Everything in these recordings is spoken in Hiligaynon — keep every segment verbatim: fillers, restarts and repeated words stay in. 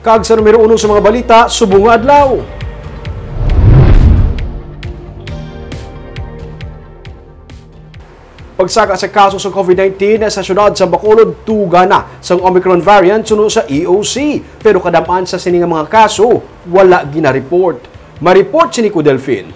Kag sa numero uno sa mga balita subong nga adlaw. Pagsaka sa kaso sa covid nineteen sa siyudad sa Bacolod, tuga na sang Omicron variant suno sa E O C. Pero kadam-an sa sini nga mga kaso, wala gina-report. Ma-report si Nico Delfin.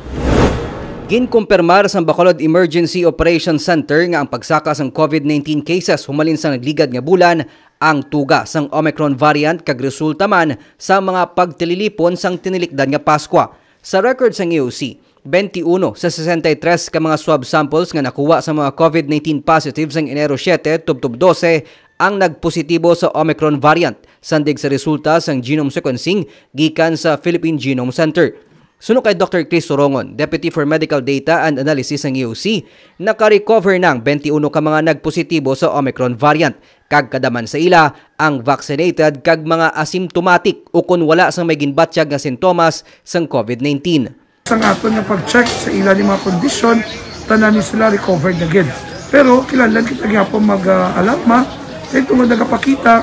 Ginkumpirmar sang Bacolod Emergency Operation Center nga ang pagsaka sang covid nineteen cases humalin sa nagligad nga bulan ang tuga sang Omicron variant, kag resulta man sa mga pagtililipon sang tinilikdan nga Paskwa. Sa record sang E O C, twenty-one sa sesenta y tres ka mga swab samples nga nakuha sa mga covid nineteen positive sang Enero siete tubtob dose ang nagpositibo sa Omicron variant, sandig sa resulta sang genome sequencing gikan sa Philippine Genome Center. Suno kay Doctor Chris Sorongon, Deputy for Medical Data and Analysis sang E O C, naka-recover na ang twenty-one ka mga nagpositibo sa Omicron variant, kag kadam-an sa ila ang vaccinated kag mga asymptomatic ukon wala sang may ginbatyag nga sintomas sang covid nineteen. Sang aton nga pag-check sa ila ni mga kondisyon, tanan ni sila recovered na gid. Pero kinahanglan kita gyapon mag-alarma kay tungod nagapakita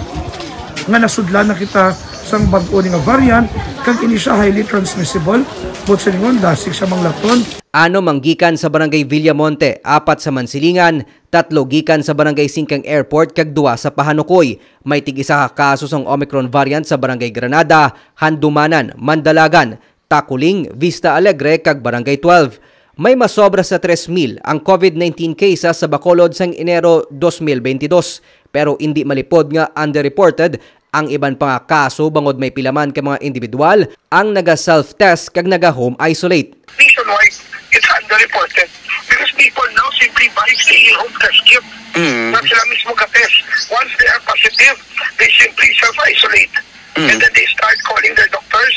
nga nasudlan na kita sang bag-o ni nga variant, kag ini siya highly transmissible, buot silingon, dasig siya manglaton. Ano man gikan sa Barangay Villamonte, apat sa Mansilingan, tatlo gikan sa Barangay Singkang Airport, kag duha sa Pahanukoy. May tig-isa ka kaso sang Omicron variant sa Barangay Granada, Handumanan, Mandalagan, Taculing, Vista Alegre, kag Barangay twelve. May masobra sa tres mil ang covid nineteen cases sa Bacolod sang Enero dos mil bentidós, pero indi malipod nga underreported ang iban pa nga kaso bangod may pila man ka mga individual ang naga-self-test kag naga-home isolate. Nationwide, it's underreported because people now simply buy stay-home test kit. Mm. Na sila mismo ka-test. Once they are positive, they simply self-isolate. Mm. And then they start calling their doctors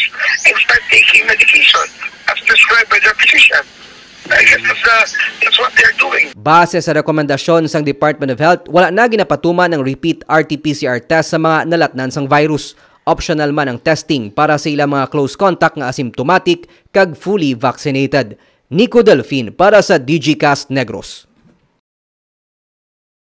and start taking medication as prescribed by their physician. I guess that's, uh, that's what they're doing. Base sa rekomendasyon sang Department of Health, wala na ginapatuman ang repeat R T P C R test sa mga nalatnan sang virus. Optional man ang testing para sa ilang mga close contact nga asymptomatic kag fully vaccinated. Nico Delfin para sa Digicast Negros.